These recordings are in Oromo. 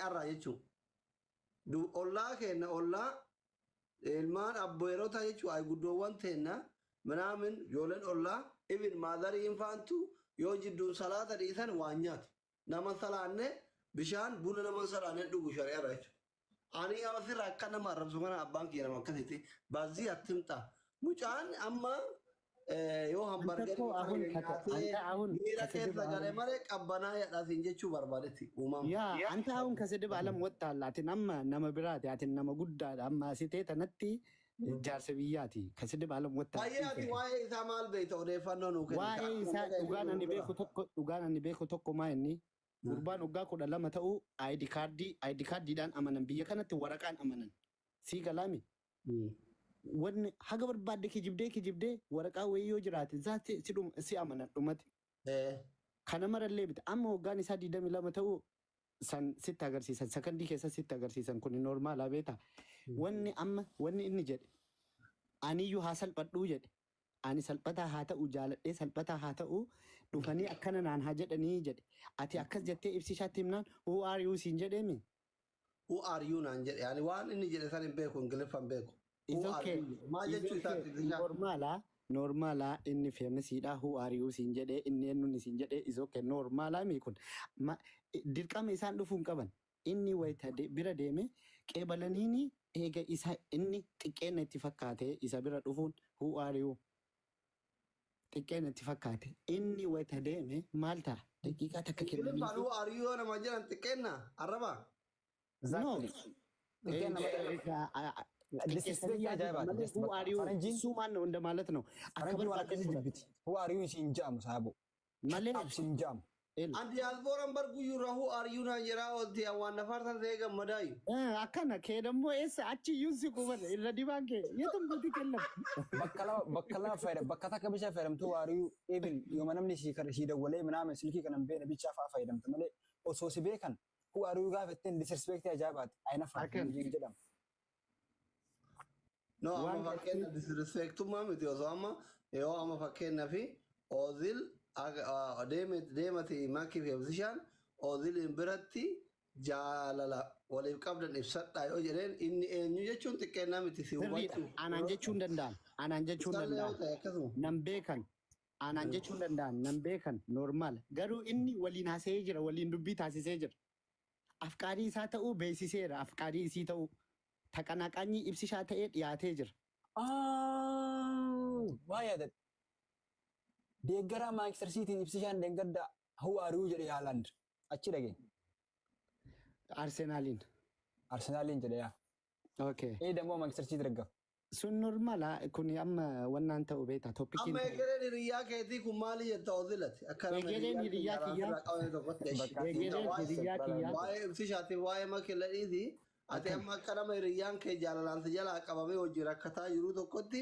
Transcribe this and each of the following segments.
Shari'aarraa jechuudha. Ollaa keenya, ollaa ilmaan abbeerota jechuudha, guddoowwan teenna minaamin, ijoolleen ollaa ibin maadariin faantu yoo jidduun salaata dhiisan waan nyaatu. Nama salaanne bishaan buna nama salaanne dhugu shari'aarraa jechuudha. Ani asirraa akka nama arrabsu kana abbaan kiyya nama akkasitti baazii attimta. Mucaan amma yoo hambargarii እኮ አሁን አንተ አሁን miira ከስድብ keessa galee malee qabbanaa yadhaatiin jechuu barbaadetti uumama. Yaa, አንተ አሁን ከስድብ ዓለም ወጥተሃል። Atin amma nama biraati. Atin nama guddaadha. Amma asitee tanatti jaarsa biyyaati. ከስድብ ዓለም ወጥተሃል። Baay'ee ati waa'ee isaa maal beekta? Odeeffannoo nuu kenni. Waa'ee isaa dhugaan ani beeku tokko maa inni gurbaan waggaa 12 ta'uu ID kaardii, ID kaardiidhaan amanan, biyya kanatti waraqaan amanan. Sii galaami. Wanni haga barbaadde kijibdee kijibdee waraqaa wayii yoo jiraate zaati si amanan dhumate. Kana marallee miti, amma waggaan isaa 22 ta'uu san sitti agarsiisan, sakandii keessa sitti agarsiisan, kun normaalaa beektaa. Wanni amma wanni inni jedhe, aniyyuu haa salphadhuu jedhe. Ani salphataa haa ta'u, jaaladhee salphataa haa ta'u, dhufanii akkana naan haa jedhanii jedhe. Ati akkas jettee ibsishaatti himnaan "Who are you?" siin jedheemi. "Who are you?" naan jedhe. Ani waan inni jedhe san hin beeku, Ingiliffaan beeku. It's "Who are okay. you?" Maal It's jechuu okay. isaati ibsishaa? Normaalaa, normaalaa, inni famousiidha. "Who are you?" siin jedhee, inni eenyuun siin jedhee is okay, normaalaa mi kun. Dirqama isaan dhufuu hin qaban. Inni wayita bira deeme qeebalaniini eega isa inni xiqqeenna itti fakkaate isa bira dhufuun "Who are you?" xiqqeenna itti fakkaate. Inni wayita deeme maal ta'a? Daqiiqaa takka Ingiliffaan kennaniifi. "Who are you?" nama jedhan xiqqeenna arraba. No. Xiqqeenna malee disrespect ajaa'ibaati. Malee "Who are you?" Faranjiin እሱ ማን ነው እንደማለት ነው። Akka faranjiin waan barbaadde akkasii fudhata. jibbiti. "Who are you?" siin jedhamu saabo. Malee Ab siin jedhamu. An diyaaspooraan bar guyyuurraa "Who are you?" naan jedhaa oolti, waan nafaarsan ta'ee gammadaayu. Akkana kee ደግሞ eessa achi iyyuu si quban irra dibaan kee yetum guuti kennan. Bakka lama fayyadamu. Bakka takka bishaan fayyadamtu "Who are you?" Even yooma namni si si dawwalee minaamin silkii kana hin beekne bichaa fa'aa fayyadamta malee osoo si beekan "Who are you?" gaafa ittiin disrespect ajaa'ibaati. Ayina Akkan. jedhamu. No, amma Waan fakkeenya disrespectummaa miti, osoo amma yoo amma fakkeenya fi Oozil deemati makii fi ibsishaan Ooziliin biratti jaalala waliif qabdan ibsadhaa yoo jedheen, inni eenyu jechuun xiqqeennaa miti si Sirriidha. hubachuu. Anaan jechuu hin danda'an. Anaan jechuu hin Isaallee yoo danda'an. ta'e akkasuma. Nan beekan. Anaan jechuu hin danda'an. Nan beekan. Normaala. Garuu inni waliin haasa'ee jira. Waliin dubbii taasisee jira. Afqaarii isaa ta'uu beeksiseera. Afqaarii isii ta'uu. Taqanaqaanyii ibsishaa ta'ee dhiyaatee jira. Waa yaadadhe. Deeggaraa Manchester Cityin ibsishaan deeggadda "Who are you?" jedhe Haaland. Achi dhagee. Arsenaaliin. Arsenaaliin jedhe yaa. Okay. Ee, dammoo Manchester City deggara. Sun normaala. Kuni amma wannaan ta'u beektaa. Topiciin Amma egereen hiriyyaa keetii kun maali jetta Oozilati? Akka nama Egereen hiriyyaa kiyyaa. qabame tokkotti. Egereen hiriyyaa kiyyaa. Waa'ee ibsishaatiif waa'ee makilla dhiisi. Ati amma akka nama hiriyyaan kee jaalalaan si jalaa qabamee hojii rakkataa jiru tokkotti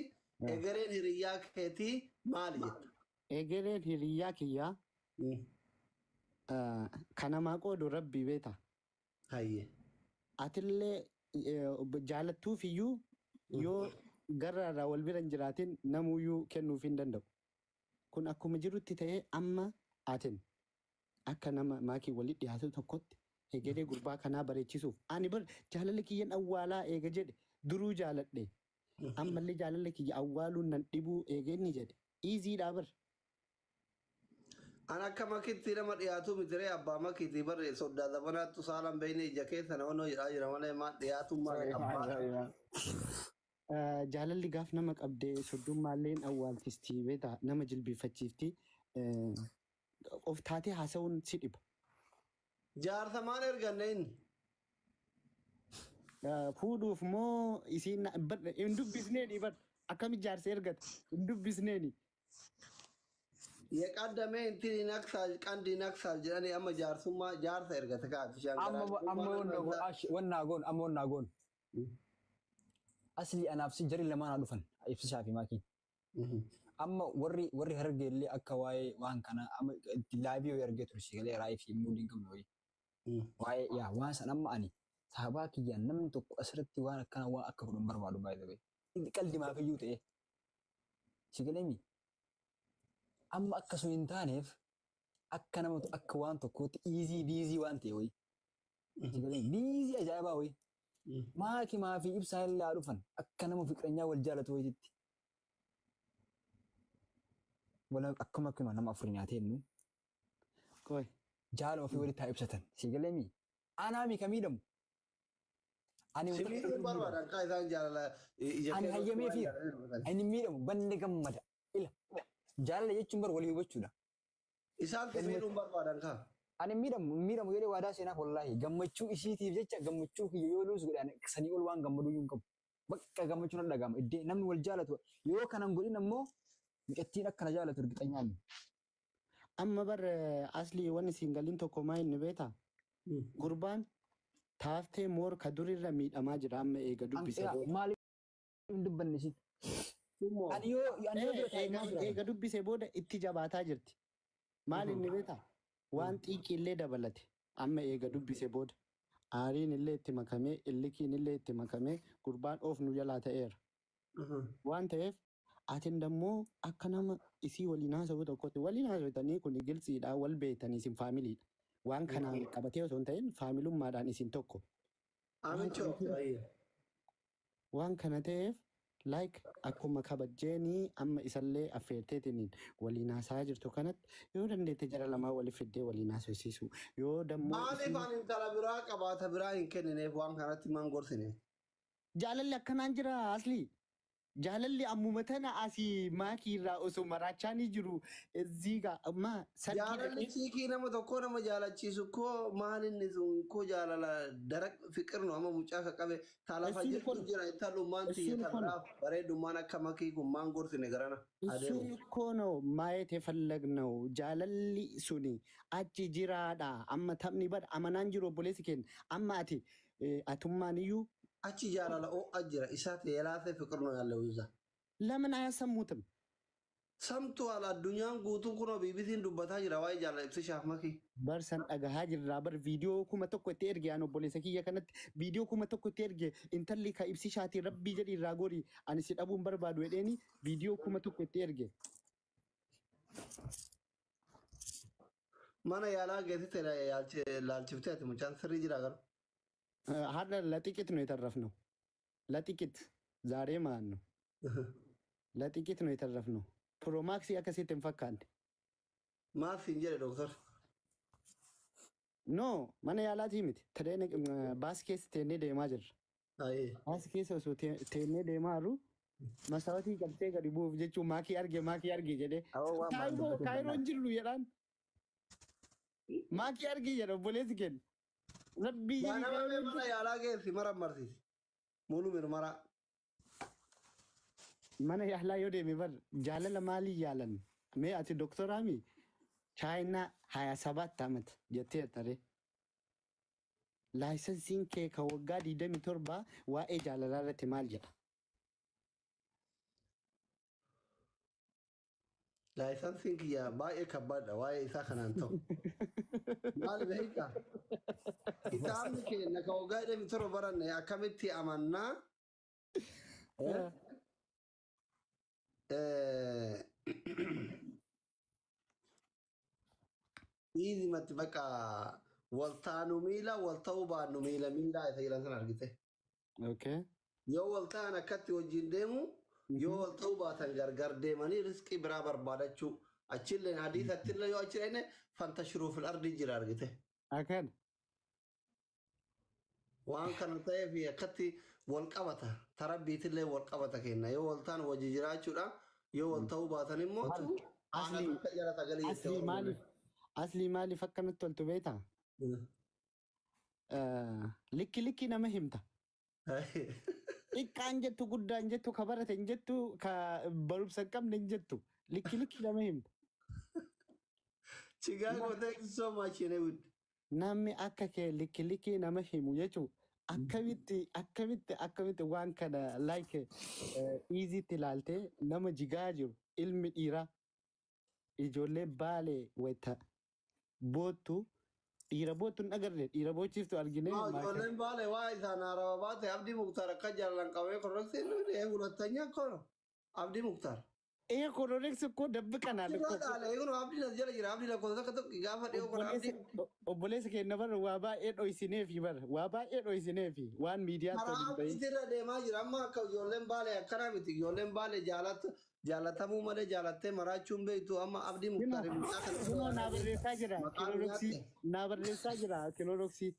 egereen hiriyyaa keetii maali jetta? Egereen hiriyyaa kiyyaa kanamaa qoodu rabbii beektaa. Hayyee. Atillee jaalattuuf iyyuu yoo garra irraa wal bira hin jiraatin namuyyuu kennuuf hin danda'u. Kun akkuma jirutti ta'ee, amma atin akka nama maakii walitti dhiyaatu tokkotti egeree gurbaa kanaa bareechisuuf, ani bar jaalala kiyyan awwaalaa eega jedhe, duruu jaaladhe, ammallee jaalala kiyya awwaaluun nan dhibuu eega inni jedhe, easydhaa bar. An akka makitti nama dhiyaatu mitiree, abbaa makiitii barre soddaa zabanaattu saalan beeyne ija keessa nama jedhaa jira malee maal dhiyaatummaa abbaa. Jaalalli gaaf nama qabdee soddummaalleen awwaalchistii beektaa, nama jilbiiffachiifti, of taatee haasa'uun si dhiba. Jaarsa maal erganne inni? Fuudhuuf moo isiin hin dubbisneeni bar, akkami jaarsa ergata hin dubbisneeni. የቀደመ እንትን ይነክሳል ቀንድ ይነክሳል jedhanii amma jaarsummaa jaarsa ergate kaati. Amma amma wannaa goon amma wannaa goon. Asli anaaf si jarri lamaan haa dhufan, ibsishaa fi maakiin. Amma warri harargee illee akka waa'ee waan kana amma live wayii argee ture, si galee raayii fi muudii hin qabne wayii. Waa'ee yaa waan san amma ani saabaa kiyyaan namni tokko asirratti waan akkana waan akka godhu hin barbaadu baay'ee ta'e. Qaldi maafiyyuu ta'e. Si galee mi? Amma akka sun hin taaneef akka nama akka waan tokkootti easy busy waan ta'e wayii. Sagalee busy ajaa'ibaa wayii. Maakimaa fi ibsaa illee haa dhufan akka nama fiqiranyaa wal jaalatu wayititti. Wala akkuma akkuma nama afurii nyaatee nu Qoy. Jaalala ofii walitti haa ibsatan. Sagalee mi? Anaa mi ka miidhamu? Ani Si miidhuun barbaadan kaa isaan jaalala ija Ani keessa hayyamee waan fi jaalala ani miidhamu banne gammada. Ila jaalala jechuun bar walii hubachuudha. Isaan si miidhuun barbaadan kaa. Ani miidhamu jedhee waadaa seenaaf wallaahi gammachuu isiitiif jecha gammachuu kiyya yoo luus godhe sanii ol waan gammaduu hin qabu. Bakka gammachuun dhaga'ama. Iddee namni wal jaalatu yoo kanan godhin ammoo mucattiin akkana jaalatu ergixanyaan. Amma bar asli wanni siin galiin tokko maa inni beektaa? Gurbaan taaftee moor ka durirra miidhamaa jira amma eega dubbise booda. Maaliif hin dubbanne isin? Ani yoo bira taa'e maal jira? Eega dubbise booda itti jabaataa jirti. Maal inni beektaa? Waan xiiqii illee dabalate amma eega dubbise booda. Aariin illee itti makamee, illikiin illee itti makamee gurbaan oof nu jalaa ta'eera. Waan ta'eef atin dammoo akka nama isii waliin haasa'u tokkotti waliin haasa'utanii kun gilsiidha wal beektanii isin faamiliidha. Waan kanaan qabatee osoo hin ta'in faamilummaadhaan isin tokko. Amichoo. Waan kana ta'eef like akkuma kabajjeenii amma isallee affeerteetiniin waliin haasa'aa jirtu kanatti yoo dandeette jara lamaa waliif fiddee waliin haasofsiisu. Yoo dammoo Maaliif ani intala biraa qabaata biraa hin kennineef waan kanatti maan gorsine? Jaalalli akkanaan jira asli. Jaalalli ammuma tana asii maakii irraa osoo maraachaa ni jiru. Ziigaa amma sarkii Jaalalli dhaqee chiikii nama tokko nama jaalachiisu koo maal inni sun koo jaalala darak fiqirnu amma mucaa ka qabe taalafa እሱን እኮ jirtu ነው jira intalummaan tiyya እሱን እኮ ነው tabiraaf bareedummaan akka makii kun maan gorsine garana እሱን adeemu. እኮ ነው ማየት የፈለግነው። Jaalalli suni achi jiraadha. Amma taphni bar amanaan jiru obboleessi keenya. Amma ati atummaan iyyuu Achi jaalala ho'a jira isaati yelaasee fiqirnu ያለው እዛ ለምን አያሰሙትም? Samtual addunyaan guutuun kunoo BBC'n dubbataa jira waa'ee jaalala ibsishaaf makii. Bar san dhagahaa jirraa bar viidiyoo 1000 itti erge an obboleessa kiyya kanatti viidiyoo 1000 itti erge intalli ka ibsishaatii rabbii jedhi irraa gori ani si dhabuun barbaadu jedheeni viidiyoo 1000 itti erge. Mana yaalaa geessite laalchiftee ati mucaan sirrii jira garuu. Har'a ለጥቂት ነው የተረፍነው። ለጥቂት ዛሬ ማለት ነው ለጥቂት ነው የተረፍነው። ፕሮማክሲ akkasitti hin fakkaanne. Maal siin jedhe dooktar? No, mana yaalaatii miti. Tadeen baas keessa teennee deemaa jirra. Baas keessa osoo teennee deemaa jirru masaawatii qabtee gadi bu'uuf jechuun maakii arge maakii arge jedhee. Awwa waan maal Kaayiroo dubbatuun Kaayiroon danda'an. jirru jedhaan. Maakii arge jedha obboleessi keenya. Rabbii jedhi Ganama mee Kaayiroon mana jirru. yaalaa geessi marammarsiisi. Mulu mirmaraa. Mana yaalaa yoo deeme bar jaalala maalii yaalan? Mee ati doktoraami? Chaayinaa 27 ዓመት jettee taree. Laayisansiin kee kan waggaa 27 waa'ee jaalalaa irratti maal jedha? Laayisansiin kiyya baay'ee kabbaadha waa'ee isaa kanaan ta'u. Maal beektaa? Kitaabni keenya kan waggaa 27 baranne akkamitti amannaa? Dhiizimatti bakka waltaanu miila wal ta'uu baannu miila miilaa isa jedhan sana argite. Okay. Yoo wal ta'an akkatti wajjin deemu yoo wal ta'uu baatan gargar deemanii riskii biraa barbaadachuu achillee hadiisattillee yoo achi dhaqne فانتشروا في الأرض jira argite. Akkan. Waan kana ta'eef akkatti wal qabata tarabbiitillee wal qabata kenna yoo wal ta'an wajji jiraachuudha yoo wal ta'uu baatan immoo Asli jala sagalee jettee asli maaliif asli maaliif akkanatti toltu beektaa? Likki likki nama himta. Xiqqaan jettu guddaan jettu ka barate hin jettu ka barumsa hin qabne hin jettu likki likki nama himta. Chicago, thank you so much. Yenewood. Namni akka kee likki likki nama himu jechuun akkamitti akkamitti akkamitti waan kana like easytti ilaaltee nama jigaa jiru ilmi dhiiraa ijoollee baalee wayita boottu dhiira boottu hin agarre dhiira boochiftu argine. Ijoolleen baalee waa isaan haarawaa baate Abdii Muktaar akka jaalan qabee korreksii ሁለተኛ እኮ ነው አብዲ ሙክታር. ይሄ ኮሎሬክስ እኮ ደብቀናል እኮ። Irraa dhaala eegnu abdiin as jala jira abdii lakkoofsa takka tokko gaafa dhiyoo kana abdii. Obboleessa keenya bara waa baay'ee dhoysineefi, bara waa baay'ee dhoysineefi waan miidiyaa Karaa tolin bahin. abdiitti irra deemaa jira amma akka ijoolleen baalee akkana miti ijoolleen baalee jaalatamuu malee jaalattee maraachuun beektu amma abdii muktaariif mucaa kana. Kunoo naa barreessaa jira Maqaan kilooroksii nyaatte. naa barreessaa jira kilooroksii.